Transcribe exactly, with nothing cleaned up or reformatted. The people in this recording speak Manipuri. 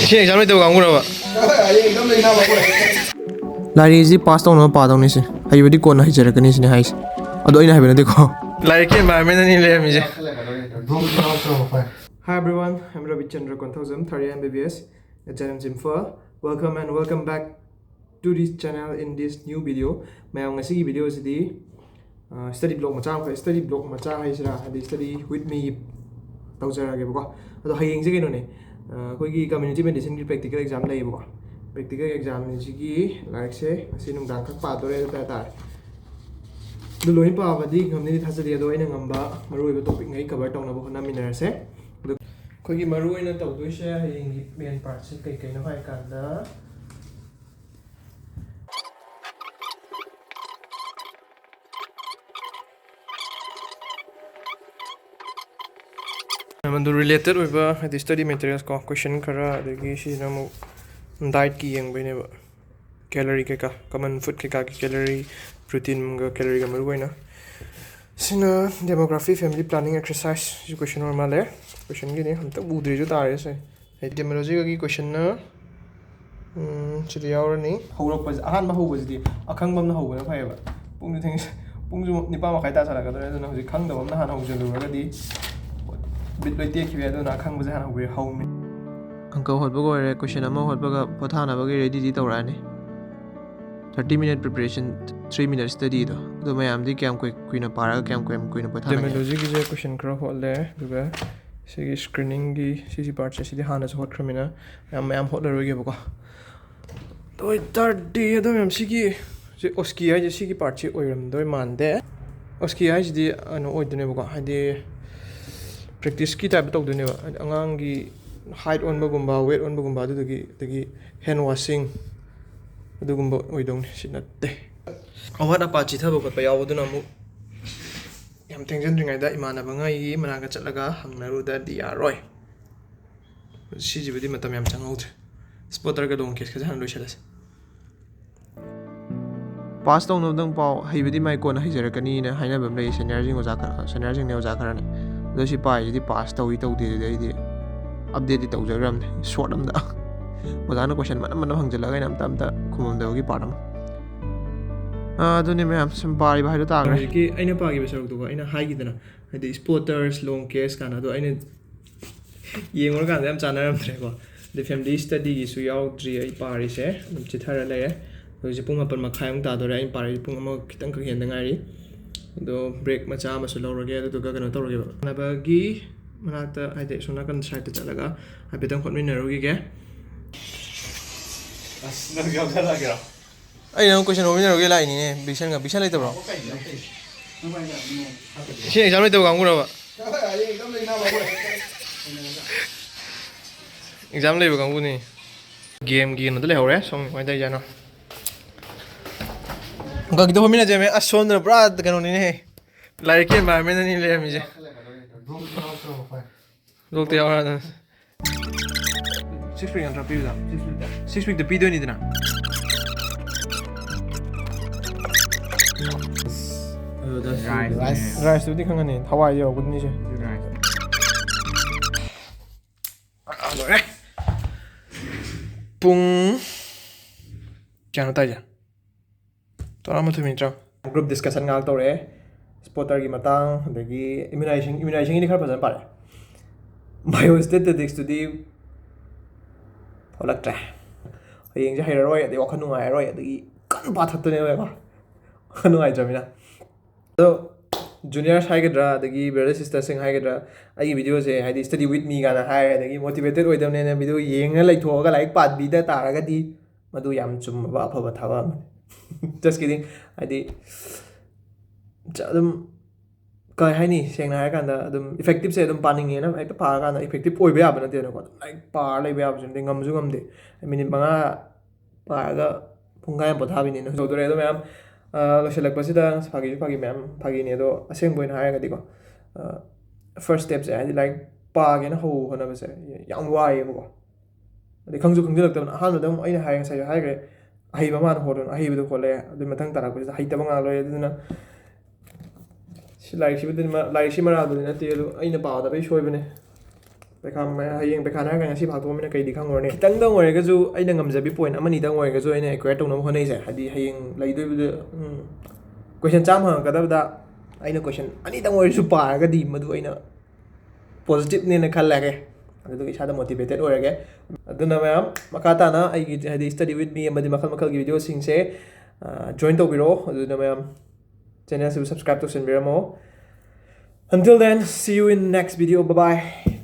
ꯁꯤ ꯑꯦꯛꯖꯥꯝ ꯂꯩꯇꯕ ꯀꯥꯡꯕꯨꯔꯕ? ꯂꯥꯏꯔꯤꯛꯁꯤ ꯄꯥꯁ ꯇꯧꯅꯕ ꯄꯥꯗꯧꯅꯤ ꯁꯤ꯫ ꯍꯩꯕꯗꯤ ꯀꯣꯟꯅ ꯍꯩꯖꯔꯛꯀꯅꯤ ꯁꯤꯅꯤ ꯍꯥꯏꯁꯦ꯫ ꯑꯗꯣ ꯑꯩꯅ ꯍꯥꯏꯕ ꯅꯠꯇꯦꯀꯣ꯫ ꯂꯥꯏꯔꯤꯛꯀꯤ ꯑꯦꯟꯚꯥꯏꯔꯣꯟꯃꯦꯟ ꯑꯅꯤ ꯂꯩꯔꯝꯃꯤꯁꯦ꯫ Hi everyone, I'm Ravichandra Konthoujam, third year M B B S at Jairam Imphal. Welcome and welcome back to this channel in this new video. ꯃꯌꯥꯝ, ꯉꯁꯤꯒꯤ ꯚꯤꯗꯤꯑꯣꯁꯤꯗꯤ study vlog ꯃꯆꯥ ꯑꯃꯈꯛ, study vlog ꯃꯆꯥ ꯍꯥꯏꯁꯤꯔꯥ, ꯍꯥꯏꯗꯤ study with me ꯇꯧꯖꯔꯒꯦꯕꯀꯣ꯫ ꯑꯗꯣ ꯍꯌꯦꯡꯁꯦ ꯀꯩꯅꯣꯅꯦ, ꯑꯩꯈꯣꯏꯒꯤ community medicineꯒꯤ practical exam ꯂꯩꯌꯦꯕꯀꯣ꯫ Practical examꯁꯤꯒꯤ ꯂꯥꯏꯔꯤꯛꯁꯦ ꯉꯁꯤ ꯅꯨꯡꯗꯥꯡ ꯈꯛ ꯄꯥꯗꯣꯔꯦ ꯑꯗꯨ ꯍꯥꯏꯇꯥꯔꯦ꯫ ꯑꯗꯨ ꯂꯣꯏ ꯄꯥꯕꯗꯤ ꯉꯝꯅꯤꯗꯤ ꯊꯥꯖꯗꯦ, ꯑꯗꯣ ꯑꯩꯅ ꯉꯝꯕ ꯃꯔꯨꯑꯣꯏꯕ topicꯉꯩ cover ꯇꯧꯅꯕ ꯍꯣꯠꯅꯃꯤꯟꯅꯔꯁꯦ꯫ ꯑꯗꯣ ꯑꯩꯈꯣꯏꯒꯤ ꯃꯔꯨꯑꯣꯏꯅ ꯇꯧꯗꯣꯏꯁꯦ ꯍꯌꯦꯡꯒꯤ main partꯁꯦ ꯀꯩ ꯀꯩꯅꯣ ꯍꯥꯏ ꯀꯥꯟꯗ, ꯃꯗꯨ related ꯑꯣꯏꯕ ꯍꯥꯏꯗꯤ study materials ꯀꯣ, question ꯈꯔ, ꯑꯗꯒꯤ ꯁꯤꯁꯤꯅ ꯑꯃꯨꯛ dietꯀꯤ ꯌꯦꯡꯕꯩꯅꯦꯕ꯫ Calorie ꯀꯩꯀꯥ, common food ꯀꯩꯀꯥꯒꯤ calorie, proteinꯒ calorie ꯒ ꯃꯔꯨ ꯑꯣꯏꯅ꯫ ꯁꯤꯅ demography, family planning, exercise꯫ ꯁꯤ question ꯑꯣꯏꯔ ꯃꯥꯜꯂꯦ꯫ Questionꯒꯤꯅꯤ, ꯑꯝꯇ ꯎꯗ꯭ꯔꯤꯁꯨ ꯇꯥꯔꯦ ꯁꯦ꯫ Etymologyꯒꯤ questionꯅ, ꯎꯝ, ꯁꯤꯗ ꯌꯥꯎꯔꯅꯤ꯫ ꯍꯧꯔꯛꯄꯁꯦ, ꯑꯍꯥꯟꯕ ꯍꯧꯕꯁꯤꯗꯤ ꯑꯈꯪꯕ ꯑꯃꯅ ꯍꯧꯕꯅ ꯐꯩꯌꯦꯕ꯫ ꯄꯨꯡꯁꯨ ꯊꯦꯡ-, ꯄꯨꯡꯁꯨ ꯅꯤꯄꯥꯟ ꯃꯈꯥꯏ ꯇꯥꯁꯜꯂꯛꯀꯗꯧꯔꯦ, ꯑꯗꯨꯅ ꯍꯧꯖꯤꯛ ꯈꯪꯗꯕ ꯑꯃꯅ ꯍꯥꯟꯅ ꯍꯧꯖꯤꯜꯂꯨꯔꯒꯗꯤ bit ꯂꯣꯏ ꯇꯦꯛꯈꯤꯕ ꯌꯥꯏ, ꯑꯗꯨꯅ ꯑꯈꯪꯕꯁꯦ ꯍꯥꯟꯅ ꯍꯧꯕꯤꯔ-, ꯍꯧꯅꯤ꯫ ꯑꯪꯀ ꯍꯣꯠꯄꯒ ꯑꯣꯏꯔꯦ, question ꯑꯃ ꯍꯣꯠꯄꯒ ꯄꯣꯊꯥꯅꯕꯒꯤ readyꯗꯤ ꯇꯧꯔꯛꯑꯅꯤ꯫ Thirty minute preparation, three minute studyꯗꯣ, ꯑꯗꯣ ꯃꯌꯥꯝꯗꯤ ꯀꯌꯥꯝ ꯀꯨꯏ-, ꯀꯨꯏꯅ ꯄꯥꯔꯒ ꯀꯌꯥꯝ ꯀꯨꯏ-, ꯀꯨꯏꯅ ꯄꯣꯊꯥꯅꯒꯦ? Etymologyꯒꯤꯁꯦ question ꯈꯔ ꯍꯣꯠꯂꯦ, ꯑꯗꯨꯒ ꯁꯤꯒꯤ screeningꯒꯤ ꯁꯤꯒꯤ partꯁꯦ, ꯁꯤꯗꯤ ꯍꯥꯟꯅꯁꯨ ꯍꯣꯠꯈ꯭ꯔꯃꯤꯅ ꯃꯌꯥꯝ, ꯃꯌꯥꯝ ꯍꯣꯠꯂꯔꯣꯏꯒꯦꯕꯀꯣ꯫ ꯑꯗꯨ ꯑꯣꯏꯇꯥꯔꯗꯤ ꯑꯗꯣ ꯃꯌꯥꯝ ꯁꯤꯒꯤ, ꯁꯤ OSCE ꯍꯥꯏꯁꯦ ꯁꯤꯒꯤ partꯁꯤ ꯑꯣꯏꯔꯝꯗꯣꯏ ꯃꯥꯟꯗꯦ꯫ OSCE ꯍꯥꯏꯁꯤꯗꯤ ꯀꯩꯅꯣ ꯑꯣꯏꯗꯣꯏꯅꯦꯕꯀꯣ, ꯍꯥꯏꯗꯤ practiceꯀꯤ type ꯇꯧꯗꯣꯏꯅꯦꯕ, ꯍꯥꯏꯗꯤ ꯑꯉꯥꯡꯒꯤ height ꯑꯣꯟꯕꯒꯨꯝꯕ, weight ꯑꯣꯟꯕꯒꯨꯝꯕ, ꯑꯗꯨꯗꯨꯒꯤ, ꯑꯗꯒꯤ hand washing ꯑꯗꯨꯒꯨꯝꯕ ꯑꯣꯏꯗꯧꯅꯤ, ꯁꯤ ꯅꯠꯇꯦ꯫ ꯑꯋꯥꯠ ꯑꯄꯥ ꯆꯤꯊꯕ ꯈꯣꯠꯄ ꯌꯥꯎꯕꯗꯨꯅ ꯑꯃꯨꯛ ꯌꯥꯝ ꯊꯦꯡꯖꯤꯟꯗ꯭ꯔꯤꯉꯩꯗ ꯏꯃꯥꯟꯅꯕꯉꯩꯒꯤ ꯃꯅꯥꯛꯇ ꯆꯠꯂꯒ ꯍꯪꯅꯔꯨꯗ꯭ꯔꯗꯤ ꯌꯥꯔꯣꯏ꯫ ꯁꯤꯁꯤꯕꯨꯗꯤ ꯃꯇꯝ ꯌꯥꯝ ꯆꯪꯍꯧꯗ꯭ꯔꯦ꯫ Spotterꯒ long case ꯈꯁꯦ ꯍꯥꯟꯅ ꯂꯣꯏꯁꯤꯜꯂꯁꯤ꯫ Pass ꯇꯧꯅꯕꯗꯪ ꯄꯥꯎ, ꯍꯩꯕꯗꯤ ꯃꯥꯏ ꯀꯣꯟꯅ ꯍꯩꯖꯔꯛꯀꯅꯤꯅ ꯍꯥꯏꯅꯕ ꯑꯃ ꯂꯩ seniorꯁꯤꯡ ꯑꯣꯖꯥ ꯈꯔ, seniorꯁꯤꯡꯅꯦ ꯑꯣꯖꯥ ꯈꯔꯅ꯫ ꯑꯗꯣ ꯁꯤ ꯄꯥꯏꯁꯤꯗꯤ pass ꯇꯧꯏ ꯇꯧꯗꯦ ꯑꯗꯨꯗꯤ ꯑꯩꯗꯤ ꯑꯞꯗꯦꯠꯇꯤ ꯇꯧꯖꯈ꯭ꯔꯕꯅꯦ ꯁꯣꯔꯠ ꯑꯝꯗ꯫ ꯑꯣꯖꯥꯅ ꯀꯣꯏꯁꯟ ꯃꯅꯝ ꯃꯅꯝ ꯍꯪꯖꯤꯜꯂꯒ ꯑꯩꯅ ꯑꯝꯇ ꯑꯝꯇ ꯈꯨꯝꯃꯝꯗꯕꯒꯤ ꯄꯥꯔꯠ ꯑꯃ꯫ ꯑꯥ, ꯑꯗꯨꯅꯦ ꯃꯌꯥꯝ ꯁꯨꯝ ꯄꯥꯔꯤꯕ ꯍꯥꯏꯗꯣ ꯇꯥꯈ꯭ꯔꯦ꯫ ꯍꯧꯖꯤꯛꯀꯤ ꯑꯩꯅ ꯄꯥꯈꯤꯕ ꯁꯔꯨꯛꯇꯨꯀꯣ, ꯑꯩꯅ ꯍꯥꯏꯈꯤꯗꯅ, ꯍꯥꯏꯗꯤ spotters, long case ꯀꯥꯏꯅ, ꯑꯗꯣ ꯑꯩꯅ ꯌꯦꯡꯉꯨꯔꯀꯥꯟꯗ ꯌꯥꯝ ꯆꯥꯟꯅꯔꯝꯗ꯭ꯔꯦꯀꯣ꯫ ꯑꯗꯩ family studyꯒꯤꯁꯨ ꯌꯥꯎꯗ꯭ꯔꯤ ꯑꯩ ꯄꯥꯔꯤꯁꯦ, ꯑꯗꯨꯝ ꯆꯤꯊꯔ ꯂꯩꯔꯦ꯫ ꯍꯧꯖꯤꯛꯁꯦ ꯄꯨꯡ ꯃꯥꯄꯟ ꯃꯈꯥꯏꯃꯨꯛ ꯇꯥꯗꯣꯔꯦ, ꯑꯩꯅ ꯄꯥꯔꯤꯁꯦ ꯄꯨꯡ ꯑꯃ ꯈꯤꯇꯪꯈꯛ ꯍꯦꯟꯗ ꯉꯥꯏꯔꯤ꯫ ꯑꯗꯣ break ꯃꯆꯥ ꯑꯃꯁꯨ ꯂꯧꯔꯒꯦ, ꯑꯗꯨꯗꯨꯒ ꯀꯩꯅꯣ ꯇꯧꯔꯒꯦꯕ, ꯏꯃꯥꯟꯅꯕꯒꯤ ꯃꯅꯥꯛꯇ, ꯍꯥꯏꯗꯤ ꯑꯁꯣꯝ ꯅꯥꯀꯟ sideꯇ ꯆꯠꯂꯒ ꯍꯥꯏꯐꯦꯠꯇꯪ ꯍꯣꯠꯃꯤꯟꯅꯔꯨꯈꯤꯒꯦ꯫ ꯑꯁ, ꯅꯪꯁꯨ ꯌꯥꯎꯁꯜꯂꯛꯑꯒꯦꯔꯣ? ꯑꯩ ꯅꯪ ꯀꯣꯏꯁꯟ ꯍꯣꯠꯃꯤꯟꯅꯔꯨꯒꯦ ꯂꯥꯛꯏꯅꯤꯅꯦ, ꯕꯤꯁꯟꯒ꯫ ꯕꯤꯁꯟ ꯂꯩꯇꯕ꯭ꯔꯣ? ꯁꯤ exam ꯂꯩꯇꯕ ꯀꯥꯡꯕꯨꯔꯕ? Exam ꯂꯩꯕ ꯀꯥꯡꯕꯨꯅꯤ꯫ Gameꯒꯤ ꯀꯩꯅꯣꯗ ꯂꯩꯍꯧꯔꯦ, ꯁꯣꯝ ꯀꯃꯥꯏꯅ ꯇꯧꯔꯤꯖꯥꯠꯅꯣ? ꯑꯪꯀꯒꯤꯗꯣ ꯍꯣꯠꯃꯤꯟꯅꯁꯦ ꯃꯦ꯫ ꯑꯁ, ꯁꯣꯝꯗꯅ ꯄꯨꯔꯥ ꯀꯩꯅꯣꯅꯤꯅꯦꯍꯦ, ꯂꯥꯏꯔꯤꯛꯀꯤ environment ꯑꯅꯤ ꯂꯩꯔꯝꯃꯤꯁꯦ꯫ Blockꯇ ꯌꯥꯎꯔꯛꯑꯣ꯫ Six week ꯅꯠꯇ꯭ꯔꯣ ꯄꯤꯕꯗꯣ? Six weekꯇ ꯄꯤꯗꯣꯏꯅꯤꯗꯅ꯫ Rice꯫ Riceꯇꯨꯗꯤ ꯈꯪꯉꯅꯤ, ꯍꯋꯥꯏ ꯌꯧꯔꯛꯄꯗꯨꯅꯤꯁꯦ꯫ ꯑꯥ, ꯂꯣꯏꯔꯦ꯫ ꯄꯨꯡ ꯀꯌꯥꯅꯣ ꯇꯥꯏꯁꯦ? ꯇꯔꯥꯃꯥꯊꯣꯏ minute ꯇꯔꯥ꯫ Group discussion ꯉꯥꯏꯍꯥꯛ ꯇꯧꯔꯛꯑꯦ, spotterꯒꯤ ꯃꯇꯥꯡ, ꯑꯗꯒꯤ immunization, immunizationꯒꯤꯗꯤ ꯈꯔ ꯐꯖꯅ ꯄꯥꯔꯦ꯫ Biostatisticsꯇꯨꯗꯤ ꯍꯧꯂꯛꯇ꯭ꯔꯦ꯫ ꯍꯌꯦꯡꯁꯦ ꯍꯩꯔꯔꯣꯏ, ꯑꯗꯩ ꯋꯥꯈꯜ ꯅꯨꯡꯉꯥꯏꯔꯔꯣꯏ, ꯑꯗꯒꯤ ꯀꯟꯅ ꯄꯥꯊꯛꯇꯅꯦꯕꯀꯣ, ꯋꯥꯈꯜ ꯅꯨꯡꯉꯥꯏꯇ꯭ꯔꯕꯅꯤꯅ꯫ ꯑꯗꯣ juniors ꯍꯥꯏꯒꯗ꯭ꯔꯥ, ꯑꯗꯒꯤ brother sistersꯁꯤꯡ ꯍꯥꯏꯒꯗ꯭ꯔꯥ, ꯑꯩꯒꯤ videoꯁꯦ ꯍꯥꯏꯗꯤ study with me ꯀꯥꯏꯅ ꯍꯥꯏ, ꯑꯗꯒꯤ motivated ꯑꯣꯏꯗꯕꯅꯦꯅ video ꯌꯦꯡꯉ ꯂꯩꯊꯣꯛꯑꯒ ꯂꯥꯏꯔꯤꯛ ꯄꯥꯕꯤꯗ ꯇꯥꯔꯒꯗꯤ, ꯃꯗꯨ ꯌꯥꯝ ꯆꯨꯝꯃꯕ ꯑꯐꯕ ꯊꯕꯛ ꯑꯃꯅꯤ꯫ Just kidding꯫ ꯍꯥꯏꯗꯤ, ꯆ-, ꯑꯗꯨꯝ, ꯀꯩ ꯍꯥꯏꯅꯤ, ꯁꯦꯡꯅ ꯍꯥꯏꯔꯀꯥꯟꯗ ꯑꯗꯨꯝ effectiveꯁꯦ ꯑꯗꯨꯝ ꯄꯥꯅꯤꯡꯉꯦꯅ ꯍꯦꯛꯇ ꯄꯥꯔꯀꯥꯟꯗ effective ꯑꯣꯏꯕ ꯌꯥꯕ ꯅꯠꯇꯦꯗꯅꯀꯣ꯫ ꯑꯗꯨꯝ ꯂꯥꯏꯔꯤꯛ ꯄꯥꯔ ꯂꯩꯕ ꯌꯥꯕꯁꯤꯃꯗꯤ ꯉꯝꯁꯨ ꯉꯝꯗꯦ꯫ Minute ꯃꯉꯥ ꯄꯥꯔꯒ ꯄꯨꯡꯈꯥꯏ ꯑꯃ ꯄꯣꯊꯥꯕꯤꯅꯦꯅ ꯇꯧꯗꯣꯔꯦ꯫ ꯑꯗꯣ ꯃꯌꯥꯝ, ꯑ, ꯂꯣꯏꯁꯤꯜꯂꯛꯄꯁꯤꯗ ꯐꯥꯒꯤꯁꯨ ꯐꯥꯒꯤ ꯃꯌꯥꯝ, ꯐꯥꯒꯤꯅꯦ, ꯑꯗꯣ ꯑꯁꯦꯡꯕ ꯑꯣꯏꯅ ꯍꯥꯏꯔꯒꯗꯤꯀꯣ, ꯑ, first stepꯁꯦ, ꯍꯥꯏꯗꯤ ꯂꯥꯏꯔꯤꯛ ꯄꯥꯒꯦꯅ ꯍꯧ ꯍꯣꯠꯅꯕꯁꯦ ꯌꯥꯝ ꯋꯥꯏꯌꯦꯕꯀꯣ꯫ ꯑꯗꯩ ꯈꯪꯁꯨ ꯈꯪꯖꯤꯜꯂꯛꯇꯕꯅ, ꯑꯍꯥꯟꯕꯗ ꯑꯃꯨꯛ ꯑꯩꯅ ꯍꯥꯏ, ꯉꯁꯥꯏꯁꯨ ꯍꯥꯏꯈ꯭ꯔꯦ, ꯑꯍꯩꯕ ꯃꯥꯅ ꯍꯣꯠꯂꯣꯅ, ꯑꯍꯩꯕꯗꯣ ꯍꯣꯠꯂꯦ꯫ ꯑꯗꯨꯏ ꯃꯊꯪ ꯇꯥꯔꯛꯄꯁꯤꯗ ꯍꯩꯇꯕ ꯉꯥꯛ ꯂꯣꯏꯔꯦ꯫ ꯑꯗꯨꯗꯨꯅ ꯁꯤ ꯂꯥꯏꯔꯤꯛꯁꯤꯕꯨꯗꯤ ꯃ-, ꯂꯥꯏꯔꯤꯛꯁꯤ ꯃꯔꯥꯜꯗꯨꯗꯤ ꯅꯠꯇꯦ, ꯑꯗꯨ ꯑꯩꯅ ꯄꯥꯗꯕꯩ ꯁꯣꯏꯕꯅꯦ꯫ ꯄꯩꯈꯥ ꯃꯌꯥ- ꯍꯌꯦꯡ ꯄꯩꯈꯥ ꯍꯥꯏꯔꯒ ꯉꯁꯤ ꯐꯥꯛꯇꯣꯛꯑꯃꯤꯅ ꯀꯩꯗꯤ ꯈꯪꯉꯨꯔꯅꯤ? ꯈꯤꯇꯪꯗꯪ ꯑꯣꯏꯔꯒꯁꯨ, ꯑꯩꯅ ꯉꯝꯖꯕꯤ ꯄꯣꯏꯟ ꯑꯃꯅꯤꯗꯪ ꯑꯣꯏꯔꯒꯁꯨ ꯑꯩꯅ ꯑꯦꯀ꯭ꯋꯥꯌꯔ ꯇꯧꯅꯕ ꯍꯣꯠꯅꯩꯁꯦ꯫ ꯍꯥꯏꯗꯤ ꯍꯌꯦꯡ ꯂꯩꯗꯣꯏꯕꯗ ꯀꯣꯏꯁꯟ ꯆꯥꯝꯃ ꯍꯪꯉꯛꯀꯗꯕꯗ ꯑꯩꯅ ꯀꯣꯏꯁꯟ ꯑꯅꯤꯗꯪ ꯑꯣꯏꯔꯁꯨ ꯄꯥꯔꯒꯗꯤ ꯃꯗꯨ ꯑꯩꯅ ꯄꯣꯖꯤꯇꯤꯞꯅꯦꯅ ꯈꯜꯂꯒꯦ꯫ ꯑꯗꯨꯗꯨꯒ ꯏꯁꯥꯗ ꯃꯣꯇꯤꯚꯦꯇꯦꯠ ꯑꯣꯏꯔꯒꯦ꯫ ꯑꯗꯨꯅ ꯃꯌꯥꯝ, ꯃꯈꯥ ꯇꯥꯅ ꯑꯩꯒꯤ ꯍꯥꯏꯗꯤ Study with me ꯑꯃꯗꯤ ꯃꯈꯜ ꯃꯈꯜꯒꯤ ꯚꯤꯗꯤꯑꯣꯁꯤꯡꯁꯦ ꯖꯣꯏꯟ ꯇꯧꯕꯤꯔꯛꯑꯣ꯫ ꯑꯗꯨꯅ ꯃꯌꯥꯝ, ꯆꯦꯅꯦꯜꯁꯤꯕꯨ subscribe ꯇꯧꯁꯤꯟꯕꯤꯔꯝꯃꯣ꯫ Until then, see you in next video. Bye bye.